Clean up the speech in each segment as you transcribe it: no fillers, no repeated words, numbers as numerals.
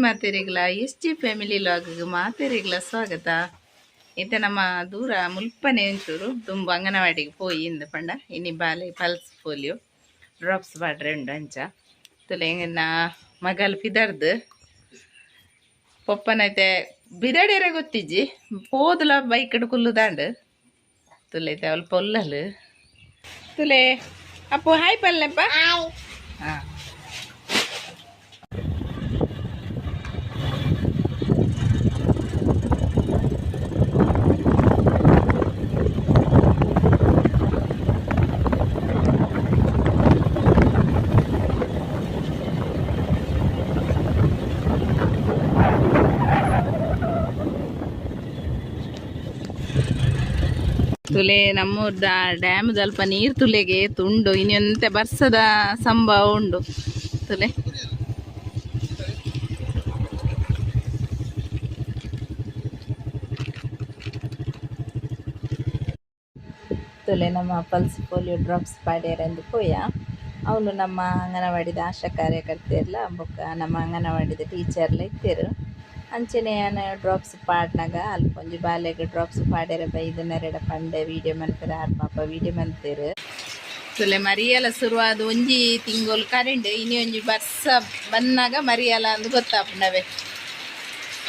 ಮಾತೆರಿಗ್ಲ S G family log ಮಾತೆರಿಗ್ಲ ಸ್ವಾಗತ. ಇತ್ತೆ ನಮ್ಮ ದೂರ ಮುಲ್ಪನೆ ಒಂಚೂರು ದುಂಬು ಅಂಗನವಾಡಿಗೆ ಪೋಯಿ ಇಂದ ಪಂಡ ಇನಿ ಬಾಲೆ ಪಲ್ಸ್ ಪೋಲಿಯೋ ಡ್ರಾಪ್ಸ್ ಪಾಡ್ರೆ ಉಂಡು ಅಂಚ ತುಲೆ ಎಂಗನ ಮಗಲ್ ಪಿದರ್ದು ಪೊಪ್ಪನೈತೆ ಬಿದಡೆರೆ ಗೊತ್ತಿಜ್ಜಿ ಪೋದುಲ ಬೈಕ್ ಕುಲ್ಲುದಾಂಡ್ ತುಲೈತೆ ಅಲ್ಪ ಉಲ್ಲಲ್ ತುಲೆ ಅಪ್ಪು ಹಾಯ್ ಪಲ್ಲೆಪ್ಪ. ಹಾಂ, ತುಲೆ ನಮ್ಮೂರ್ದ ಡ್ಯಾಮ್ ಅಲ್ಪ ನೀರು ತುಲೆಗೆ ತುಂಡು ಇನ್ನೊಂತೆ ಬರ್ಸದ ಸಂಭವ ಉಂಡು ತುಲೆ. ತುಲೆ ನಮ್ಮ ಪಲ್ಸ್ ಪೋಲಿಯೋ ಡ್ರಾಪ್ಸ್ ಪಾಡ್ಯರೆಂದು ಪೋಯ. ಅವಳು ನಮ್ಮ ಅಂಗನವಾಡಿದ ಆಶಾ ಕಾರ್ಯಕರ್ತೆರ್ಲ ಬೊಕ್ಕ ನಮ್ಮ ಅಂಗನವಾಡಿದ ಟೀಚರ್ಲ ಇತ್ತೆರು. ಅಂಚನೆ ಯಾನ್ ಡ್ರಾಪ್ಸ್ ಪಾಡ್ನಗ ಅಲ್ಪ ಒಂಜಿ ಬಾಲೆಗ್ ಡ್ರಾಪ್ಸ್ ಪಾಡ್ಯರೆ ಬೈದು ನೆರೆಡ ಪಂಡೆ ವೀಡಿಯೋ ಮನ್ಪೆರೆ ಆರ್ ಪಾಪ ವೀಡಿಯೋ ಮನ್ತೆರ್. ತುಲೆ ಮರಿಯಲ ಶುರುವಾದ ಒಂಜಿ ತಿಂಗೊಲು ಕರೆಂಡ್ ಇನಿ ಒಂಜಿ ಬರ್ಸ ಬನ್ನಾಗ ಮರಿಯಲ ಅಂದ್ ಗೊತ್ತಾಪುಂಡವೆ.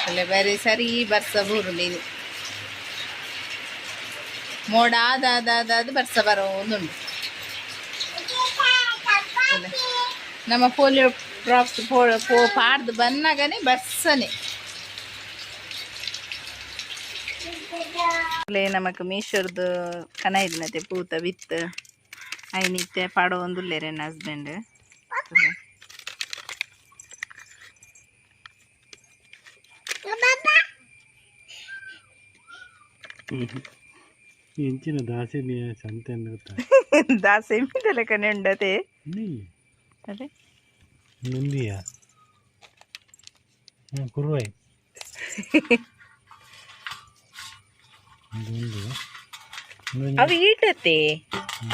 ತುಲೆ ಬರಿ ಸರಿ ಬರ್ಸ ಬೂರುಂಡು ಇನಿ ಮೋಡ ಆದಾದಾದಾದ್ ಬರ್ಸ ಬರೋದುಂಡು. ತುಲೆ ನಮ್ಮ ಪೋಲಿಯೋ ಡ್ರಾಪ್ಸ್ ಪೋ ಪಾಡ್ದು ಬನ್ನಾಗನೆ ಬರ್ಸನೆ. ನಮಕ್ ಮೀಶೋರ್ದು ಕನ ಇದ್ನತೆ ಪೂತ ಬಿತ್ತ್ ಐನಿತ್ತೆ ಪಾಡೊಂದುಲ್ಲೆರ್ ಎನ್ನ ಹಸ್ಬೆಂಡ್. ಎಂಚಿನ ದಾಸೆಮಿ ಸಂತೆ ಗೊತ್ತಾ? ದಾಸೆಮಿ ಲೆಕ್ಕನೆ ಉಂಡತೆ. ಅದೇ. ಮುಂದಿಯ ಕುರುವಾಯಿ ಒಂದು. ಅವು ಈಟತ್ತೆ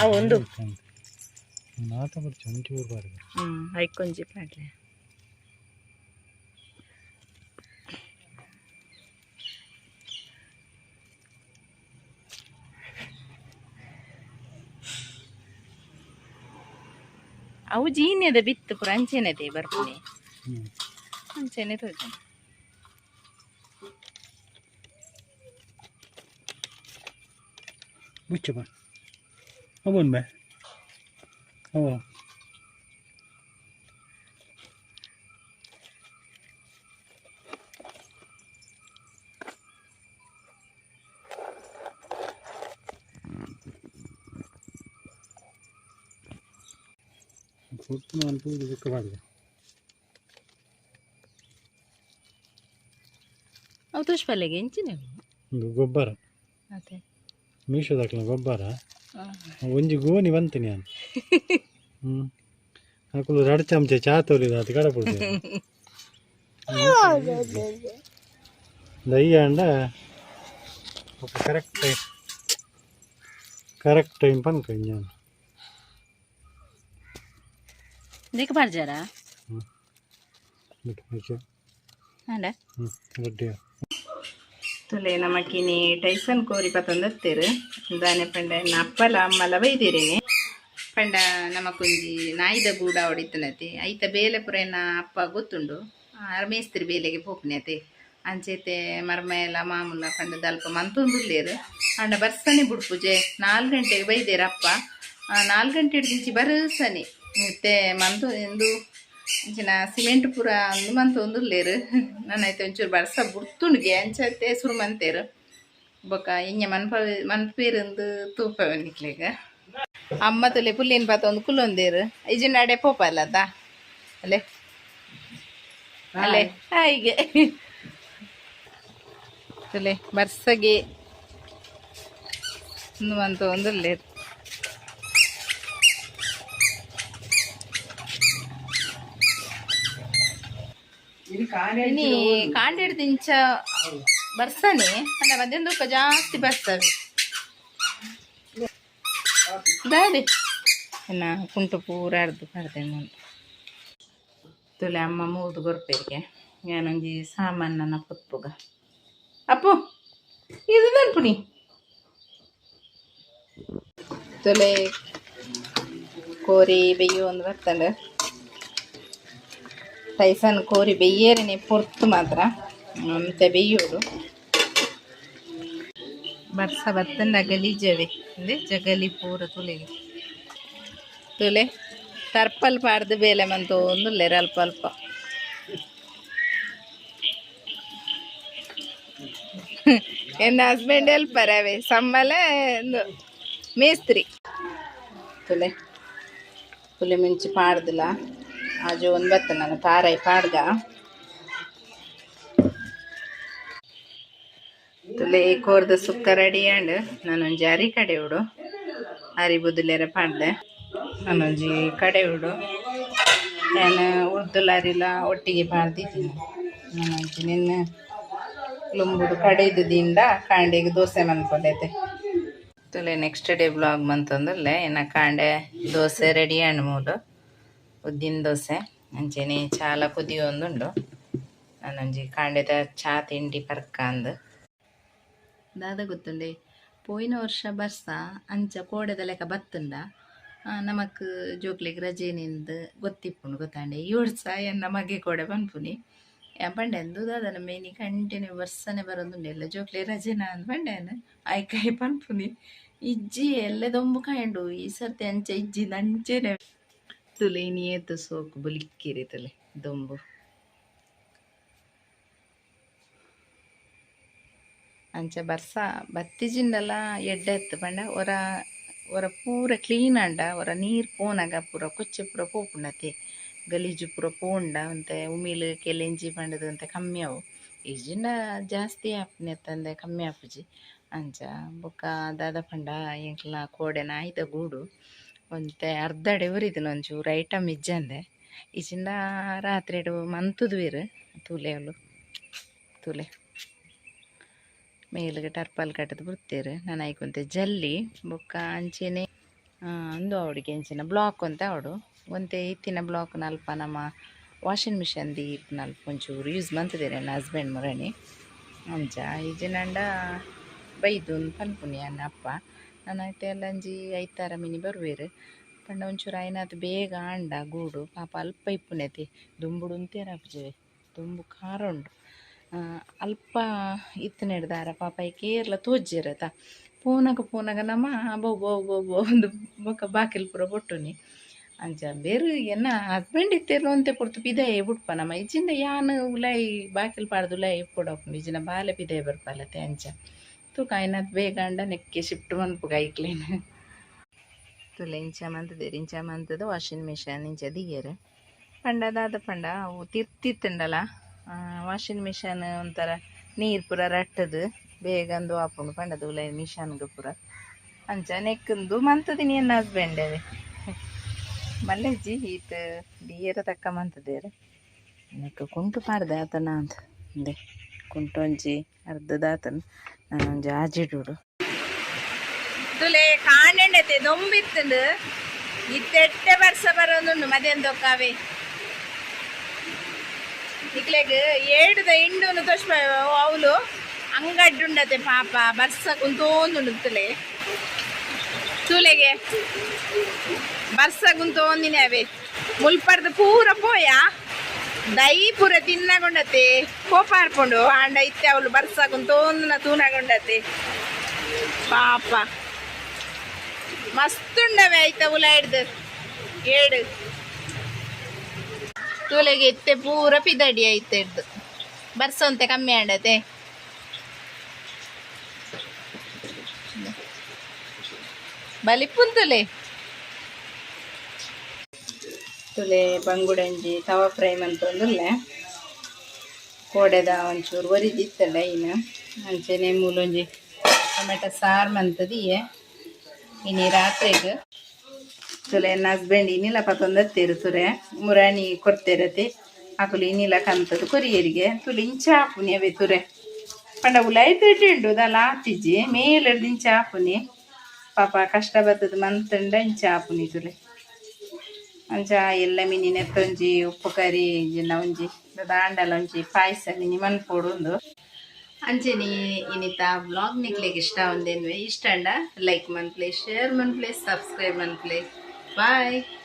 ಅವು ಒಂದು. ಮಾತ ಬರ್ಚಿ ಒಂಚೂರು ಬಾರ್ದು. ಐಕೊಂಜಿ ಪಾಡ್ಲೆ. ಅವು ಜೀನ್ಯದ ಬಿತ್ತು ಪೂರ ಅಂಚೆನೆದೆ ಬರ್ಪುನೆ. ಅಂಚೆನೆ ತೋಜುಂಡು. ಬುಚ್ಚಪ್ಪ ಅವನ್ ಬೇ ಅವ. ಪುಟ್ಟು ಅನ್ಪುದು ಬುಕ್ಕ ಬಾರ್ದು. ಅವು ತುಷ್ಪಲ್ಲೆಗೆ ಎಂಚಿನ? ಒಂದು ಗೊಬ್ಬರ. ಅದೇ. ಮೀಶೋದಾಕ್ಲ ಗೊಬ್ಬರ ಒಂಜಿ ಗೋಣಿ ಬಂತೀನಿ ನಾನು. ಅಕುಲು ರಡ್ ಚಮಚ ಚಾ ತೋಲಿದ ಅದು ಕಡಪುಡ್ದು ದಯ್ಯಾಂಡ ಕರೆಕ್ಟ್ ಟೈಮ್ ಕರೆಕ್ಟ್ ಟೈಮ್ ಪನ್ಕ ನಾನು. ದೇಕ ಪಾಡ್ಜಾರಾ? ಬಿಟ್ಟು. ಅಂಡ. ರೆಡ್ಡಿ. ತುಲೆ ನಮಕಿನಿ ಟೈಸನ್ ಕೋರಿ ಪತ್ತೊಂದತ್ತೇರು ದಾನೆ ಪಂಡ ಎನ್ನ ಅಪ್ಪಲ ಅಮ್ಮಲ ಬೈದಿರೇನೆ ಪಂಡ ನಮಕೊಂಜಿ ನಾಯಿದ ಗೂಡ ಹೊಡಿತನತೆ ಐತ ಬೇಲೆ ಪೂರ ಎನ್ನ ಅಪ್ಪ ಗೊತ್ತುಂಡು. ಆರ್ ಮೇಸ್ತ್ರಿ ಬೇಲೆಗೆ ಪೋಪುನತೆ. ಅಂಚೆತೆ ಮರ್ಮಯಲ ಮಾಮೂಲ ಪಂಡ ದಲ್ಪ ಮಂತೊಂದುಲ್ಲೇರು. ಅಂಡ ಬರ್ಸನೆ ಬುಡ್ಪುಜೆ. 4 ಗಂಟೆಗೆ ಬೈದೇರು ಅಪ್ಪ. 4 ಗಂಟೆ ಹಿಡ್ದಿಂಚಿ ಬರ್ಸನೆ ಮತ್ತೆ ಮಂತು ಎಂದು ಅಂಚಿನ ಸಿಮೆಂಟ್ ಪೂರ ಅಂದು ಮಂತೊಂದುಲ್ಲೇರು. ನನ್ನೈತೆ ಒಂಚೂರು ಬರ್ಸ ಬುಡ್ತುಂಡುಗೆ ಅಂಚತೆ ಸುರು ಮಂತೇರು. ಬೊಕ ಇಂಜ ಮನ್ಪ ಮನ್ಪೇರಂದು ತೂಪ ನಿಕ್ಲೆಗ್. ಅಮ್ಮ ತುಲೆ ಪುಲ್ಲಿನ ಪಾತೊಂದು ಕುಲ್ಲೊಂದೇರು. ಇಜಿಂಡ ಅಡೆ ಪೋಪಲ್ಲದ ಅಲ್ಲೇ ಅಲ್ಲೇ ಹಾಗೆ ತುಲೆ ಬರ್ಸಗೆ ಒಂದು ಮಂತೊಂದುಲ್ಲೇರು. ಇನಿ ಕಾಂಡೆಡ್ ಬರ್ಸನೆ ಅಂಡ ಮಧ್ಯಾಹ್ನ ಜಾಸ್ತಿ ಬರ್ತವೆ ದಾದೆ ಎನ್ನ ಕುಂಟು ಪೂರ ಅರ್ದು ಪಡ್ದೆ. ಮುಂದೆ ತುಲೆ ಅಮ್ಮ ಮೂದು ಕೊರ್ಪೆರಿಗೆ. ಯಾನೊಂಜಿ ಸಾಮಾನ್ ಪೊತ್ಪುಗ ಅಪ್ಪು ಇದು ದನ್ಪುನಿ ತುಲೆ ಕೋರಿ ಬೆಯ್ಯು ಒಂದು ಬರ್ತಂಡು ಟೈಸನ್ ಕೋರಿ ಬೆಯ್ಯೇರನೆ ಪೊರ್ತು ಮಾತ್ರ ಅಂತೆ ಬೆಯ್ಯೋಡು ಬರ್ಸ ಬತ್ತಂಡ ಗಲೀಜವೆ ಅಂದೆ ಜಗಲಿ ಪೂರ ತುಲೆಗೆ ತುಲೆ ಟರ್ಪಲ್ ಪಾಡ್ದು ಬೇಲೆ ಮಂತ ಒಂದುಲ್ಲೆರ್ ಅಲ್ಪ ಅಲ್ಪ ಎನ್ನ ಹಸ್ಬೆಂಡ್ ಹೆಲ್ಪರ್ ಅವೇ ಸಮ್ಮಲೆ ಮೇಸ್ತ್ರಿ ತುಲೆ ಪುಲಿ ಮುಂಚಿ ಪಾಡ್ದಿಲ್ಲ ಆಜು ಒಂದು ಬತ್ತ ನಾನು ತಾರೈ ಪಾಡ್ಗ ತುಲೆ ಕೋರ್ದ ಸುಕ್ಕ ರೆಡಿ ಆಂಡ್ ನಾನೊಂಜಿ ಅರಿ ಕಡೆ ಉಡು ಅರಿ ಬುದುಲೆರ ಪಾಡ್ದೆ ನಾನೊಂಜಿ ಕಡೆ ಉಡು ನಾನು ಉರ್ದುಲ ಅರಿಲ ಒಟ್ಟಿಗೆ ಪಾಡ್ದಿದ್ದೀನಿ. ನಾನೊಂಜಿ ನಿನ್ನ ಲುಂಬುಡು ಕಡೆದು ಕಾಂಡೆಗೆ ದೋಸೆ ಮನ್ಕೊಂಡೈತೆ. ತುಲೆ ನೆಕ್ಸ್ಟ್ ಡೇ ಬ್ಲಾಗ್ ಮಂತಂದುಲ್ಲೆ ಎನ್ನ ಕಾಂಡೆ ದೋಸೆ ರೆಡಿ ಆಂಡ್ ಮೂಲು ಉದ್ದಿನ ದೋಸೆ ಅಂಚೆನೆ ಚಾಲ ಕುದಿಯೊಂದುಂಡು. ನಾನೊಂಜಿ ಕಾಂಡೆದ ಚಾ ತಿಂಡಿ ಪರ್ಕ ಅಂದ್ ದಾದ ಗೊತ್ತುಂಡೆ ಪೋಯಿನ ವರ್ಷ ಬರ್ಸ ಅಂಚ ಕೋಡೆದ ಲೆಕ್ಕ ಬತ್ತುಂಡ ನಮಕ್ ಜೋಕ್ಲೆಗ್ ರಜೆ ನಿಂದು ಗೊತ್ತಿಪ್ಪುಂಡು ಗೊತ್ತಾಂಡೆ. ಈ ವರ್ಷ ಎನ್ನ ಮಗೆ ಕೋಡೆ ಪನ್ಪುನಿ ಪಂಡೆ ದಾದನ ಮೇನಿ ಕಂಟಿನ್ಯೂ ಬರ್ಸನೆ ಬರೋದುಂಡು ಎಲ್ಲ ಜೋಕ್ಲೆ ರಜೆನಾ ಅಂದ್ ಪಂಡೆನ್ ಐಕಾಯಿ ಪನ್ಪುನಿ ಇಜ್ಜಿ ಎಲ್ಲ ದೊಂಬು ಕಾಂಡು ಈ ಸರ್ತಿ ಅಂಚ ಇಜ್ಜಿ ಅಂಚೆನೆ. ತುಲೆ ಇನಿ ಏತ್ ಸೋಕು ಬುಲಿಕ್ಕಿರಿ ತುಲೆ ದೊಂಬು ಅಂಚ ಬರ್ಸ ಬತ್ತಿಜಿಂಡಲ ಎಡ್ಡೆ ಇತ್ತು ಪಂಡ ಒರ ಒರ ಪೂರ ಕ್ಲೀನ್ ಆಂಡ ಒರ ನೀರು ಪೋನಗ ಪೂರ ಕೊಚ್ಚೆ ಪೂರ ಪೋಪುಂಡತೆ ಗಲೀಜು ಪೂರ ಪೋಂಡ ಒಂತೆ ಉಮಿಲ್ ಕೆಲೆಂಜಿ ಪಂಡದು ಒಂತೆ ಕಮ್ಮಿ ಅವು ಇಜ್ಜಿಂಡ ಜಾಸ್ತಿ ಆಪುನಿ ಅತ್ತಂದೆ ಕಮ್ಮಿ ಆಪುಜಿ. ಅಂಚ ಬೊಕ್ಕ ದಾದ ಪಂಡ ಎಂಕ್ಲ ಕೋಡೆ ನಾಯಿದ ಗೂಡು ಒಂತೆ ಅರ್ಧಡೆ ಒರಿದಿನ ಒಂಚೂರು ಐಟಮ್ ಇಜ್ಜಂದೆ ಇಜ್ಜಿಂಡ ರಾತ್ರಿಡ್ ಮಂತುದುವೆರ್ ತೂಲೆ ಅವ್ಲು ತೂಲೆ ಮೇಲ್ಗ್ ಟರ್ಪಲ್ ಕಟ್ಟದ್ ಬುಡ್ತೆರ್ ನನ ಐಕ್ ಒಂತೆ ಜಲ್ಲಿ ಬೊಕ್ಕ ಅಂಚೆನೆ ಉಂದು ಆವೊಡು ಎಂಚಿನ ಬ್ಲಾಕ್ ಒಂತೆ ಆವೊಡು ಒಂತೆ ಇತ್ತಿನ ಬ್ಲಾಕ್ ನಲ್ಪ ನಮ್ಮ ವಾಷಿಂಗ್ ಮಿಷನ್ ದೀಪುನಲ್ಪ ಒಂಚೂರು ಯೂಸ್ ಮಂತುದೆರ್ ಎನ್ನ ಹಸ್ಬೆಂಡ್ ಮುರಣಿ. ಅಂಚ ಇಜ್ಜಿಂಡ ಬೈದು ಪನ್ಪುನಿ ಎನ್ನ ಅಪ್ಪ ನನ ಇತ್ತೆ ಎಲ್ಲಂಜಿ ಐತಾರ ಮಿನಿ ಬರುವೆರ್ ಪಂಡ ಒಂಚೂರು ಆಯ್ನಾತ್ ಬೇಗ ಆಂಡ ಗೂಡು ಪಾಪ ಅಲ್ಪ ಇಪ್ಪುನೆತಿ ದುಂಬುಡು ಉಂತ್ಯೆರ ಆಪುಜಿ ದುಂಬು ಖಾರ ಉಂಡು ಅಲ್ಪ ಇತ್ತಿನೆಡ್ದಾರ ಪಾಪ ಐಕ್ ಏರ್ಲ ತೋಜ್ಜೆರ್ ಪೋನಗ ಪೋನಗ ನಮ ಬೋ ಬೋ ಬೋ ಬೋ ಅಂದ್ ಬೊಕ ಬಾಕಿಲ್ ಪೂರ ಬೊಟ್ಟುನಿ. ಅಂಚ ಬೇರು ಎನ್ನ ಹಸ್ಬೆಂಡ್ ಇತ್ತೆರ್ಲ ಒಂತೆ ಪೊರ್ತು ಪಿದಾಯೆ ಬುಡ್ಪ ನಮ ಇಜ್ಜಿಂಡ ಯಾನ್ ಉಲಾಯಿ ಬಾಕಿಲ್ ಪಾಡ್ದ್ ಉಲಾಯಿ ಇಪ್ಪೊಡಾಪುಂಡು ಇಜ್ಜಿಂಡ ಬಾಲೆ ಪಿದಾಯಿ ಬರ್ಪಲತೆ ಅಂಚ ತೂಕ ಆಯ್ನಾತ್ ಬೇಗ ಆಂಡ ನೆಕ್ಕೆ ಶಿಫ್ಟ್ ಮನ್ಪುಗ ಐಕ್ಲೆನ್. ತೂಲೆ ಇಂಚ ಮಂತುದೆರ್ ಇಂಚ ಮಂತುದು ವಾಷಿಂಗ್ ಮಿಷನ್ ಇಂಚ ದೀಯೆರ್ ಪಂಡ ದಾದ ಪಂಡ ಅವು ತಿರ್ತಿತ್ತುಂಡಲ ವಾಷಿಂಗ್ ಮಿಷನ್ ಒಂಥರ ನೀರು ಪೂರ ರಟ್ಟದು ಬೇಗ ಅಂದು ಆಪುಂಡು ಪಂಡದು ಉಲಾಯಿ ಮಿಷನ್ಗ್ ಪೂರ ಅಂಚ ನೆಕ್ಕ್ ಮಂತುದಿನಿ ಎನ್ನ ಹಸ್ಬೆಂಡ್ ಅವೆ ಮಲ್ಲೆಜ್ಜಿ ಈತ್ ದೀಯೆರೆ ತಕ್ಕ ಮಂತುದೆರ್ ನೆಕ್ಕ್ ಕುಂಟು ಪಾಡ್ದೆ ಆತನ ಅಂದ್ ಉಂದೆ ಕುಂಟು ಒಂಜಿ ಅರ್ಧ ದಾತನ್ ನಾನೊಂಜಿ ಆಜಿಡುಡು ತುಲೆ ಕಾಂಡೆಂಡತೆ ದೊಂಬಿತ್ತುಂಡು ಇತ್ತೆಟ್ಟೆ ಬರ್ಸ ಬರೋದುಂಡು ಮಧ್ಯಾಹ್ನ ನಿಕ್ಲೆಗ್ ಏಡುದ ಇಂಡುನು ತೋಷ್ಪ ಅವ್ಲು ಅಂಗಡ್ಡುಂಡತೆ ಪಾಪ ಬರ್ಸ ಕುಂತೋಂದುಂಡು ತುಲೆ ತೂಲೆಗೆ ಬರ್ಸ ಕುಂತೋಂದಿನಿ ಅವೇ ಮುಲ್ಪರ್ದ ಪೂರ ಪೋಯ ದೈ ಪೂರ ತಿನ್ನಗೊಂಡತೆ ಕೋಪಾರ್ಪುಂಡು ಆಂಡ ಇತ್ತೆ ಅವಳು ಬರ್ಸ ಕುಂತೋಂದುನ ತೂನಗೊಂಡತೆ ಪಾಪ ಮಸ್ತ್ ಉಂಡವೆ ಐತ ಉಲಾಯ್ಡ್ದು ಏಡು ತೂಲೆಗೆ ಇತ್ತೆ ಪೂರ ಪಿದಡಿ ಐತೆ ಹಿಡ್ದು ಬರ್ಸಂತೆ ಕಮ್ಮಿ ಆಂಡತೆ ಬಲಿಪುಂತುಲೆ ತುಲೆ ಬಂಗುಡಂಜಿ ತವ ಫ್ರೈ ಮಂತೊಂದುಲ್ಲೆ ಕೋಡೆದ ಒಂಚೂರು ಒರಿದಿತ್ತಲ್ಲ ಇನ್ನು ಅಂಚೆನೆ ಮೂಲೊಂಜಿ ಟೊಮೆಟೊ ಸಾರು ಮಂತದಿಯೆ ಇನಿ ರಾತ್ರೆಗ್ ತುಲೆ ಎನ್ನ ಹಸ್ಬೆಂಡ್ ಇನಿಲ ಪತೊಂದತ್ತೇರು ತುರೆ ಮುರಾಣಿ ಕೊರ್ತೆರತೆ ಅಕುಲು ಇನಿಲ ಕಂತದು ಕೊರಿಯರಿಗೆ ತುಲೆ ಇಂಚ ಆಪುನಿ ಅವೇ ತುರೆ ಪಂಡ ಉಲಾಯಿ ಉಂಡು ದಾಲ ಆತಿಜಿ ಮೇಲೆಡ್ದು ಇಂಚ ಆಪುನಿ ಪಾಪ ಕಷ್ಟ ಬತ್ತದ ಮಂತುಂಡ ಇಂಚ ಆಪುನಿ ತುಲೆ ಅಂಚ ಎಲ್ಲ ಮೀನಿನ ಒಂಜಿ ಉಪ್ಪು ಕರಿ ಜಿನ್ನ ಒಂಜಿ ದಾಂಡಲ ಒಂಜಿ ಪಾಯಸ ಮಿನಿ ಮನ್ಪೊಡು. ಅಂಚೆನೆ ಇನಿತ ವ್ಲಾಗ್ ನಿಕ್ಲೆಗ್ ಇಷ್ಟ ಒಂದೇನ್ವೆ, ಇಷ್ಟ ಅಂಡ ಲೈಕ್ ಮನ್ಪ್ಲೆ, ಶೇರ್ ಮನ್ಪ್ಲೆ, ಸಬ್ಸ್ಕ್ರೈಬ್ ಮನ್ಪ್ಲೆ. ಬಾಯ್.